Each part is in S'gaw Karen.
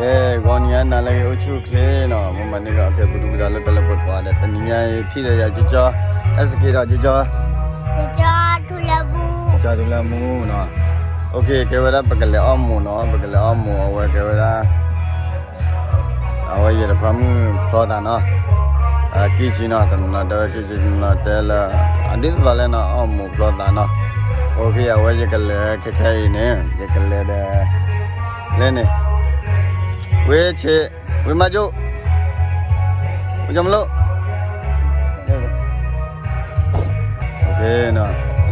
ကဲ ဂီၤနံၤအနၤလၢအဂ့ၤ အိၣ်ဆူၣ်အိၣ်ချ့နီၤ, မ့ၢ်မၤန့ၢ်ကီး ကဲ ပဒူပဒါလၢတၢ်လၢပှဲၤကိးဂၤဒဲး, တနံၤညါအံၤ ထံၣ်ဒီးယၤကၠီကၠီ, အဲၣ်စက့ဒီးကၠီကၠီ, ကၠီထူလၢမူ, ကၠီထူလၢမူနီၤ, အိၣ်ခ့ ကဲဝဲဒၣ်ပကလဲၤအီၣ်မိၢ်နီၤ, ပကလဲၤအီၣ်မိၢ် အဝဲကဲဝဲဒၣ် အဝဲယတခွါမုၣ်ဖျီသးနီၤ, ကံၢ်ဆံနီၤ, တနီၤတဲဝဲကံၢ်ဆံ တနီၤတဲလၢ အဒ်သိးလဲၣ်နီၤ, အီၣ်မိၢ်ဖျီသးနီၤ, အိၣ်ခ့ အဝဲယကလဲၤခဲခဲအံၤန့ၣ် ယကလဲၤဒီး လဲၣ်န့ၣ်, ဝ့ၢ်ဆ့, ဝ့ၢ်မၤကၠိ, ဝ့ၢ်ကၠီမလိၣ်,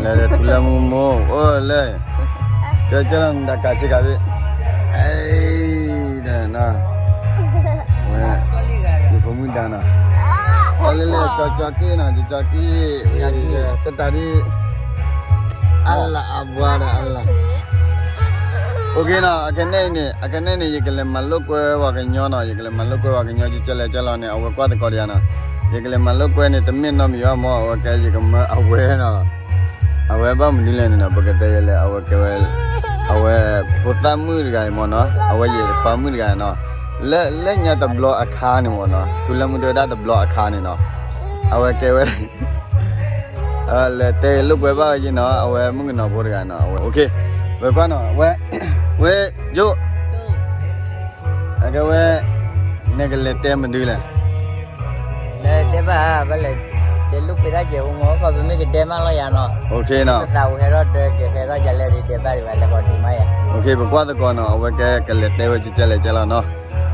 လဲၤဒီးထူလၢမူမိၢ် အိၣ်လဲၣ်, ကဲကဲလီၤ နတၢ်ကးဆ့ကၤသ့ၣ်, အဲ, ဝဲ, ယဖိမုၣ်ဒါနီၤ, အိၣ်လဲၣ်လဲၣ် ကၠီကၠီက့နီၤ, ကၠီကၠီက့, တတၢ်ဒ် အလၢအဘှါဒီးအလၢ အိၣ်ခ့နီၤ, အခဲန့ၣ်န့ၣ် အခဲန့ၣ်န့ၣ် ယကလဲၤမၤလိာ်ကွဲပှၤကညီနီၤ, ယကလဲၤမၤလိာ်ကွဲပှၤကညီ ကကဲလဲၣ်ကဲလီၤန့ၣ် အဝဲကွၢ်သကိးဒီးယၤနီၤ, ယကလဲၤမၤလိာ်ကွဲန့ၣ် တမ့ၢ်နီတမံၤဘၣ်မၢ်, အဝဲကဲ ယကမၢအဝဲနီၤ, အဝဲဘၣ်မနုၤလဲၣ်န့ၣ်နီၤ, ပကတဲယဲလဲၣ် အဝဲကဲဝဲ အဝဲဖိသၣ်မုၣ်တဂၤအံၤမၢ်နီၤ, အဝဲယတခွါမုၣ်တဂၤနီၤ, လၢ လၢညါတဘျီအခါန့ၣ်မၢ်နီၤ, ထူလၢမူတဲဝဲဒၣ်တဘျီအခါန့ၣ်နီၤ, အဝဲကဲဝဲ လဲၤတဲလိာ်ကွဲဘၣ်ဝဲယဲနီၤ, အဝဲမုၣ်ကနီၤဖိတဂၤနီၤ, အဝဲ အိၣ်ခ့, ဝဲကွၢ်နီၤ, ဝဲ, ဝဲ, ယိၣ်, အကဲဝဲ, နကလဲၤတဲမနုၤလဲၣ်, လဲၤတဲဘၣ်, ဘၣ်လဲၤတဲလိာ်ကွဲတၢ်ယဲၢ်အိၣ်မၢ်, ကီၢ်ပမ့ၢ်ကဒဲမးလီၤယၤနီၤ, အိၣ်ခ့နီၤ, ပသးဝဲဟဲထီၣ်ဒၢကဟဲထီၣ်ယၤလဲၤဒုးတဲဘၣ်ဒံးဘၣ် လဲၤဃီၤဒုးမးယၤ, အိၣ်ခ့ ပကွၢ်သကိးနီၤ, အဝဲကဲကလဲၤတဲဝဲကကဲလဲၣ်ကဲလီၤနီၤ,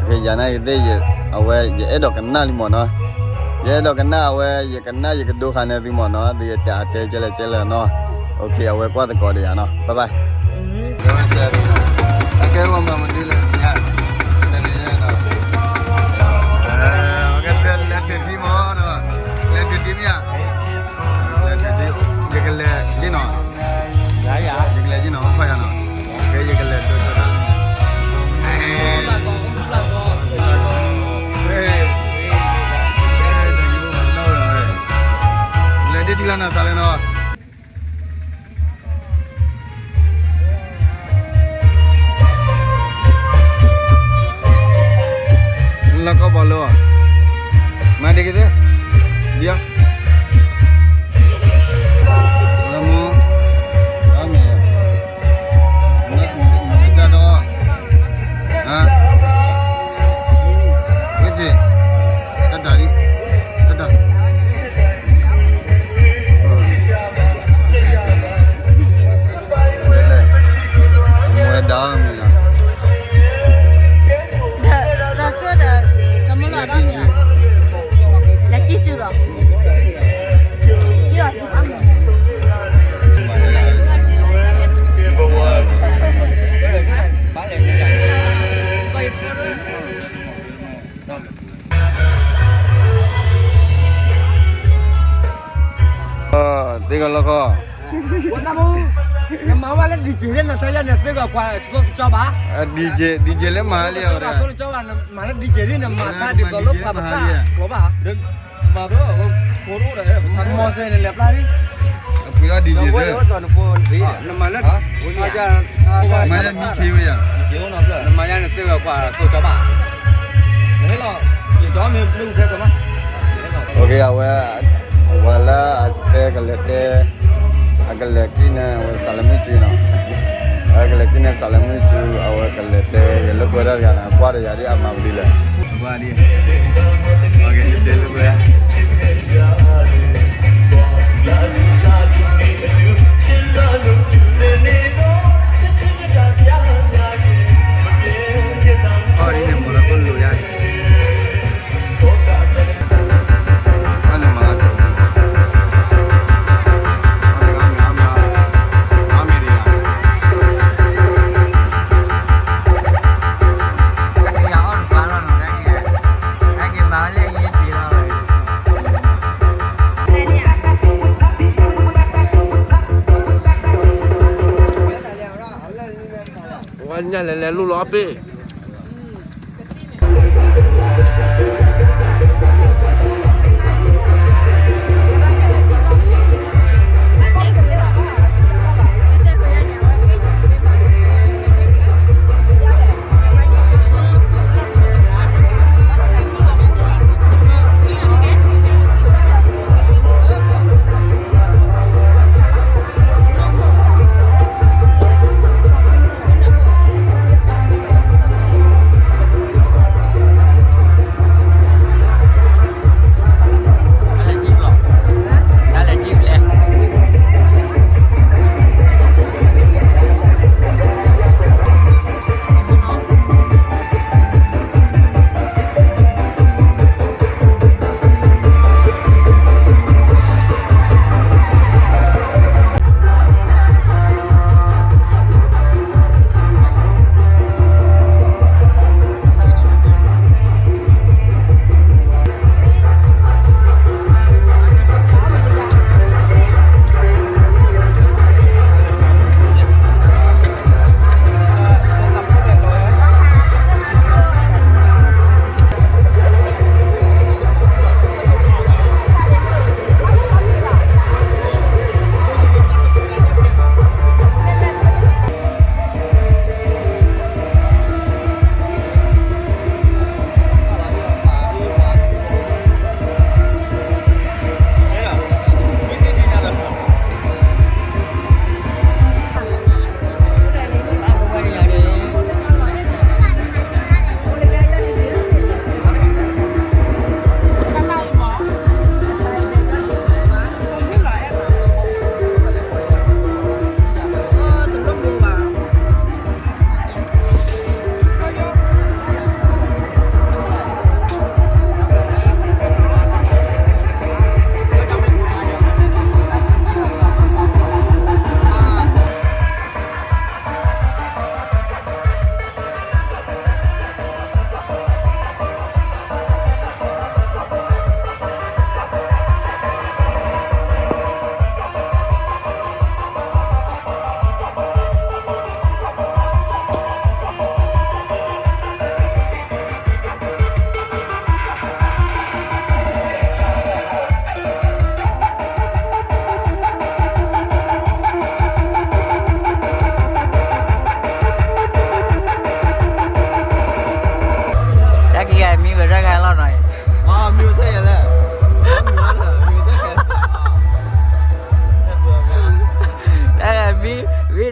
အိၣ်ခ့ ယၤနာ်က့ၤသ့ၣ် အဝဲယအဲၣ်ဒိးကနၣ်လံမၢ်နီၤ, ယအဲၣ်ဒိးကနၣ်အဝဲ ယကနၣ်ယကဒိဃာ်န့ၢ်သုမၢ်နီၤ, သုယတဲအတဲကဲလဲၣ်ကဲလီၤနီၤ, အိၣ်ခ့ အဝဲကွၢ်သကိးဒီးယၤနီၤ, bye bye. အကဲဝဲမၤမနုၤလဲၣ်, တနံၤညါ, လဲၤထုးထံမၢ်နီၤ, လဲၤထုးထံမ့ၢ်ဧါ, လဲၤထုးထံ, ယကလဲၤယ့ၢ်နီၤ, ယကလဲၤယ့ၢ်နီၤ အိၣ်ခိးယၤနီၤ, ကဲ ယကလဲၤဒိးကၠီတၢ်, လဲၤဒ်ထံလီၤနီၤ သးလဲၤနီၤ လၢကီၢ်ဘီလၢ, မၤဒ်က့ၤသ့, ဒ်အီၤ, လၢမူ, အမ့ၢ်, မ့ၢ်ကၢ်ဒီး, ဝ့ၢ်စ့, တၢ်တၢ်လံ, တၢ်တၢ် လဲၣ်, မ့ၢ်ဝဲဒၣ်မ့ၢ်လီၤ, ဒီးတၢ်ဆိဒီး တမ့ၢ်လီၤဒီးမ့ၢ်လီၤ, လဲၤကံၢ်စုလီၤ, ကံၢ်အီၤတံၢ်ဖးမ့ၢ် သ့ၣ်ကီးလီၢ်ကီၢ်, နမၤဝဲလၢ DJ လၢနသးယါန့ၣ် သ့ၣ်ကီးကွၢ်သိကၠီဘၣ်, DJ, DJ လၢမၤလံအီၤဒီး, မၤလၢ DJ လံ နမၤတၢ်ဒ်သိးလၢပှၤပသးကျိာ်ဘၣ်, မၤ, မၤစ့န့ၣ်လဲၤပျၢ်လံ, အပှ့ၤဒီး DJ သ့, နမၤလၢ, မၤလၢမံခ့ဝဲယၤ, နမၤယါန့ၣ်သ့ၣ်ကီးကွၢ်သိကၠီဘၣ်, အဝဲ, အဝဲလၢအတဲကလဲၤတဲ, အကလဲၤကံၢ်န့ၢ်ဝဲစးလၢမုၢ်စုနီၤ, အကလဲၤကံၢ်န့ၢ်စးလၢမုၢ်စု အဝဲကလဲၤတဲလိာ်ကွဲတၢ်တဂၤန့ၣ် ကွၢ်ဒီးယၤဒ်အမၤမနုၤလဲၣ်, ကွၢ်ဒ်, အကတဲလိာ်ကွဲ အီၣ်ဒ်န့ၣ် မ့ၢ်လၢအိၣ်လိာ်ယါန့ၣ်, အီၣ်န့ၣ်မၤလၢတိၤ, အီၣ်မ့ၤ, အီၣ်မ့ၤ, အီၣ်မ့ၤ, အီၣ်မ့ၤဒံးဧါ, ယအီၣ်တပၤလီၤနီၤ, တၢ်က့ၤမၤဝဲလၢအယံၤက့ၤလီၤ. ဝဲညါလဲၤလဲၤလိၣ်လီၤအီၣ်ပ့ၢ်.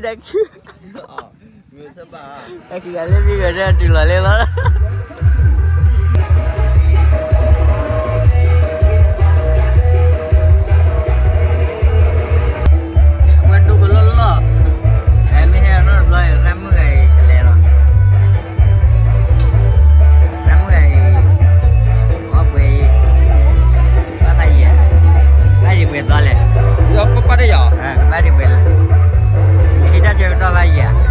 တၢ်ခံဂၤလၢမံဂၤဒၣ်တုၤလီၤလံလီၤ. အဝဲဒိကလီၢ်လီၢ်, မ့ၢ်ဟဲနီတဘျီ ရၢ်မုၣ်ဂၤအံၤကလဲၤလီၤ. ရၢ်မုၣ်ဂၤအံၤ အီၣ်ပှဲၤအံၤ, ဘၣ်ဘၣ်ယံၤ, ဘၣ်ယံၤပှဲၤသီလဲၣ်, ပၢ်တယီၤ, ကဘၣ်ဒံးပှဲၤလီၤ,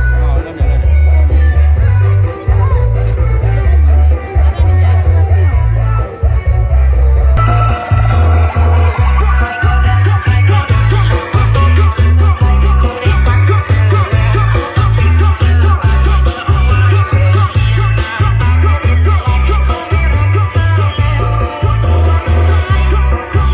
ယဟံးတ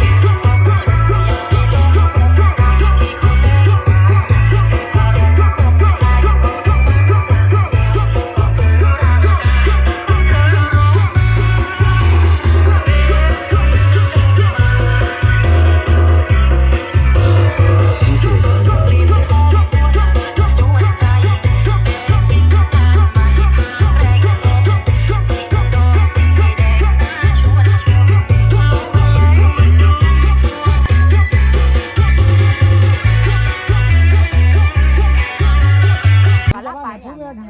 ၢ်ဆၢကတီၢ်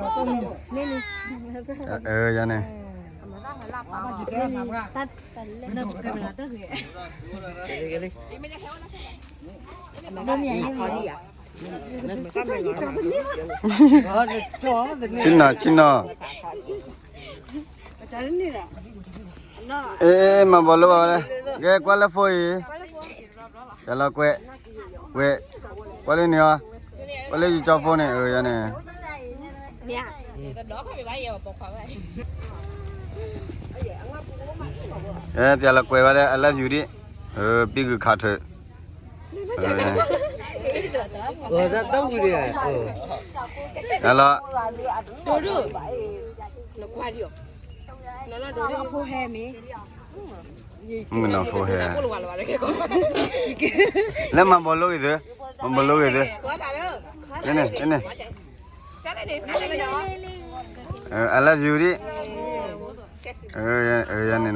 ဘၣ်ယံၤဧါ. န့ၣ်, ဆ့ၣ်နီၤ ဆ့ၣ်နီၤ, အ့ မၤဘီလိဘၣ်ဝဲလဲၣ်, ကဲကွၢ်လၢ phone အံၤ, ယလီၤကွဲး, ကွဲး, ကွၢ်လၢန့ၣ်အီၤ, ကွၢ်လၢယကၠီ phone န့ၣ်, အၢ ယၤန့ၣ် အဲ ပျဲလီၤကွဲးဝဲဒၣ် I love you ဒံး, ပံဂုၤခးထၢၣ်, လီၤ, မုၢ်နီၤဖိဟဲ, လၢမၤဘီလိဂ့ၤသု, မၤဘီလိဂ့ၤသု, လၢန့ၣ်, လၢန့ၣ် I love you ဒံး, ယၤန့ၣ်နီၤ,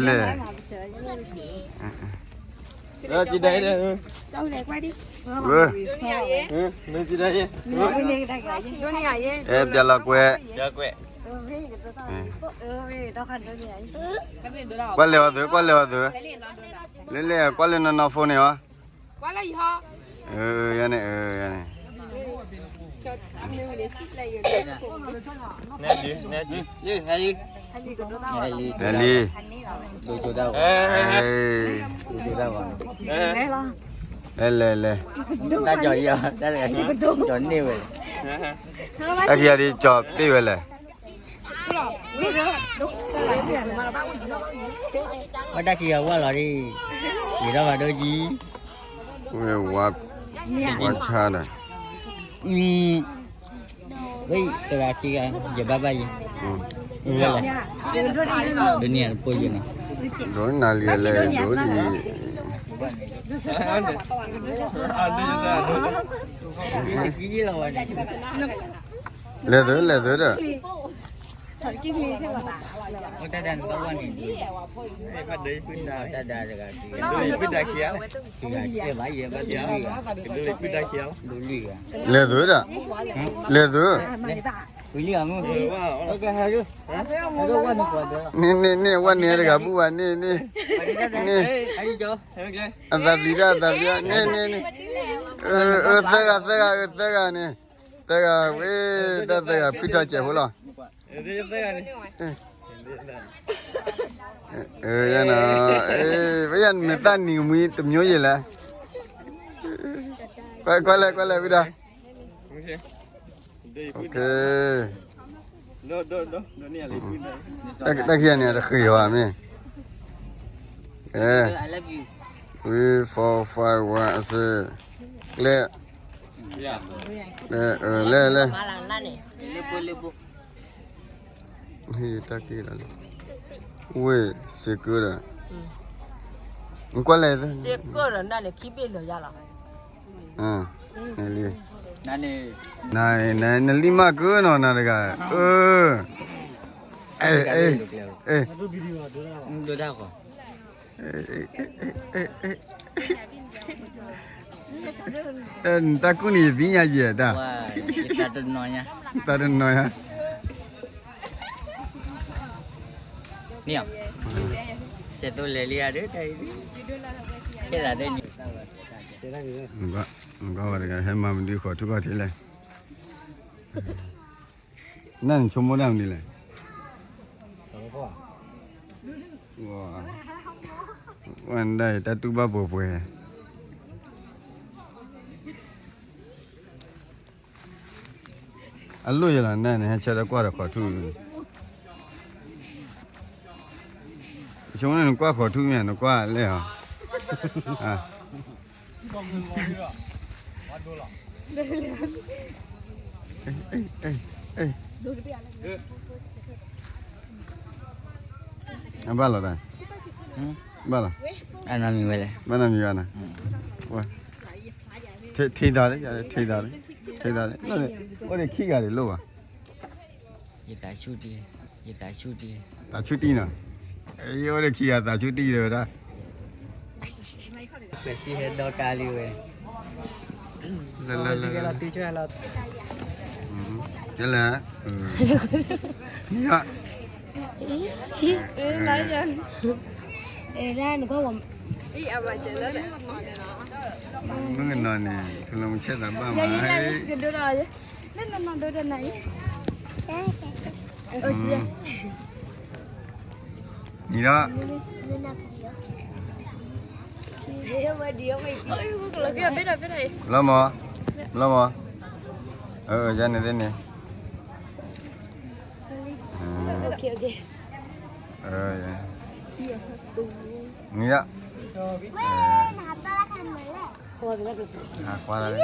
လဲၣ်, အဲ ပျဲလီၤကွဲး, ကွၢ်လဲၤအီၤသု, ကွၢ်လဲၤအီၤသု, လဲၤလဲၤ ကွၢ်လၢနီၢ်နီၢ် phone န့ၣ်အီၤ, ယၤန့ၣ်, ယၤန့ၣ်, လဲၤလံ, လဲၤလဲၤလဲၤ, တၢ်ကၠီၤအံၤ, ကၠီၤန့ၢ်ဝဲ, တၢ်ခံဂၤဒ်ကၠီၤပ့ၢ်ဝဲလဲၣ်, ဝဲတၢ်ခံဂၤဝဲလီၤဒ်, ယံၤထီၣ်ဘၣ်ဒိကံ, ဝဲဝါ, ဝါဆါဒီး, ဝဲတဂၤခံဂၤ ယဘၣ်ဘၣ်ယံၤ, ဒိးန့ၢ်ယၤတပိၢ်ယံၤနီၤ, ဒိးနၤလံလဲၣ်, ဒိးလံ, လဲၤသု, လဲၤသုဒီး တၢ်ဒၣ်န့ၣ်ဘၣ်ဝဲန့ၣ်, တၢ်ဒၣ်တဂၤ, တဂၤ, ဘၣ်ယဲဘၣ်ဒိလွံၢ်ဂၤ, ဒိလွံၢ်ဂၤ, လဲၤသုဒီး, လဲၤသု, ဝံၤလံအမုၢ်, န့ၣ်န့ၣ်န့ၣ် ဝဲန့ၣ်တဂၤဘူၣ်ဘၣ်န့ၣ်န့ၣ်, န့ၣ်, အသးပျံၤတၢ် အသးပျံၤတၢ် န့ၣ်န့ၣ်န့ၣ်, အၢ သၢဂၤ သၢဂၤ အၢ သၢဂၤန့ၣ်, သၢဂၤဝဲ, တၢ်သၢဂၤ ဖုထီၣ်စဲးဖိလီၤ. ယၤန့ၣ်, ပယၤနမဲာ်သၣ်နံၤကမှံတမျိုးယဲလဲၣ်, ကွၢ်လဲၣ် ကွၢ်လဲၣ် ဝံၤဒီး, တၢ်ခံဂၤန့ၣ် တဃ့ၢ်အီၤမ့ၢ်, three four five one အစ့, လဲၣ်, လဲၣ်, လဲၣ်, လဲၣ် တၢ်က့ၤလီၤလံ, ဝ့ၢ်စ့ကၢဒီး, ကွၢ်လဲၣ်, စ့ကၢဒီးနၤန့ၣ် ခံဘ့ၣ်လၢာ်ယါလီၤ, နလံ, နလံမၢ်ကၢနီၤ နၤတဂၤ, အၢ, အဲ, အဲ, နတၢ်ကူၣ်န့ၣ် ယသ့ၣ်ညါယဲၢ်တၢ်, တၢ်တနီၤညါ, နံၤ, စဲးသိလဲၤလံဧါဒီး, ခဲဒၣ်ဒ်န့ၣ်, နကွၢ်ဝဲတဂၤ ဟဲမၤမနုၤဃီၤထူၣ်ခီၣ်ထံးလဲၣ်, နနဆိကမိၣ်တၢ်မနုၤလဲၣ်, ဝဲဒၣ်အံၤ တၢ်တူၢ်ဘၣ်ပှဲၤပှဲၤ အလိၣ်ယလီၤ နနဟဲဆၢထၢၣ်ကွၢ်ဒီးခီၣ်ထူၣ်, ဆိကမိၣ်နကွၢ်ခီၣ်ထူၣ်မ့ၢ် နကွၢ်လဲၣ်ဧါ, အဘၣ်လီၤတၢ်, ဘၣ်လီၤ, ဘၣ်နီတမံၤဘၣ်နီၤ, ထံၣ်တၢ်လၢ, ထံၣ်တၢ်လၢ, အိၣ်ဒီးခံဂၤဒံးလိၣ်ဘၣ်, ယသးဆူၣ်တံၢ်, ယသးဆူၣ်တံၢ်, သးဆူၣ်တံၢ်နီၤ, ယအိၣ်ဒီးခံဂၤသးဆူၣ်တံၢ်လၢဝဲဒၣ် ပစံးဟဲဒီကါလံဝဲ, လၢလၢလၢလၢ, ယလဲၣ်, မုၣ်ကနီၤန့ၣ် ထူလီၤမူဆဲးသးဘၣ်မး, နံၤဒီး, လီၤမး, လီၤမး, ယၤန့ၣ်သ့ၣ်န့ၣ်, နံၤဒီး, ဟးခွါလၢ,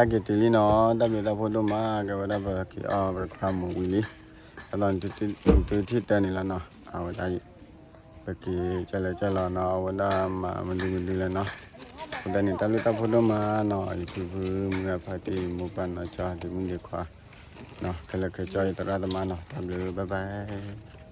တၢ်က့ၤတုၤလံနီၤ, တၢ်ဘျုးတၢ်ဖှိၣ်ဒိၣ်မး, ကဲဝဲဒၣ်ပက့ၤအီၣ်ပတခွါမူၤဝံၤလံ, အလီၤနတုၤထံၣ်တၢ်န့ၣ်လီၤနီၤ, အဝဲဒၣ် ပက့ၤကၢလဲၤကၢလီၤနီၤ, အဝဲဒၣ်မၤမနုၤမနုၤလဲၣ်နီၤ, အဝဲဒၣ်န့ၣ် တၢ်ဘျုးတၢ်ဖှိၣ်ဒိၣ်မးနီၤ, ယဖုဖုမုၢ်ဂၤဖါတံၢ် မိၢ်ပၢ်နီၤကၠီ ဒ့မုၣ်ဒ့ခွါ, ခဲလၢာ်ခဲဆ့ယသရၣ်သမါနီၤ, တၢ်ဘျုး bye bye.